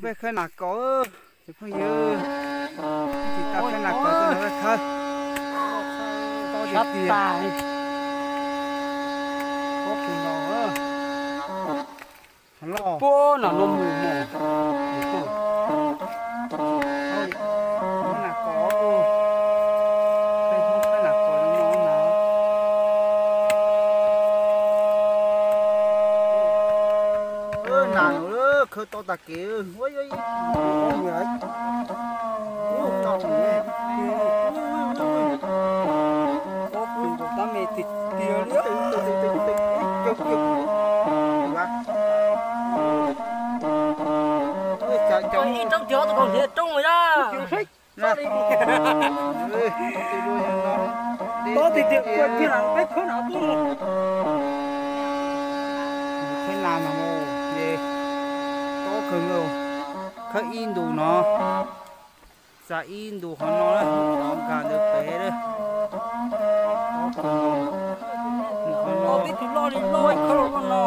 Peb khawb nas kos, cov phooj ywg, ib tsis tau khawb nas kos tuaj nrog peb khawb. Sab tas li. Pob kws no, puab nam no mus mos. Khawb nas kos, peb khawb nas kos no na. Nas no khawb tau tag kev. Pob kws nkaus tab me tiag tiag li. Ib roob tiag tus kaus hniav roob yog. Tob tiag tiag, kua tiag los peb khawb no tuaj. Khawb nas no, tob kawg nkaus. Khawb ib ntus no, txais ib ntus qhov no, nkag ntawd pem lawm. Tob kawg nkaus. Mus qhov no, tib tug loj li loj khawb los no.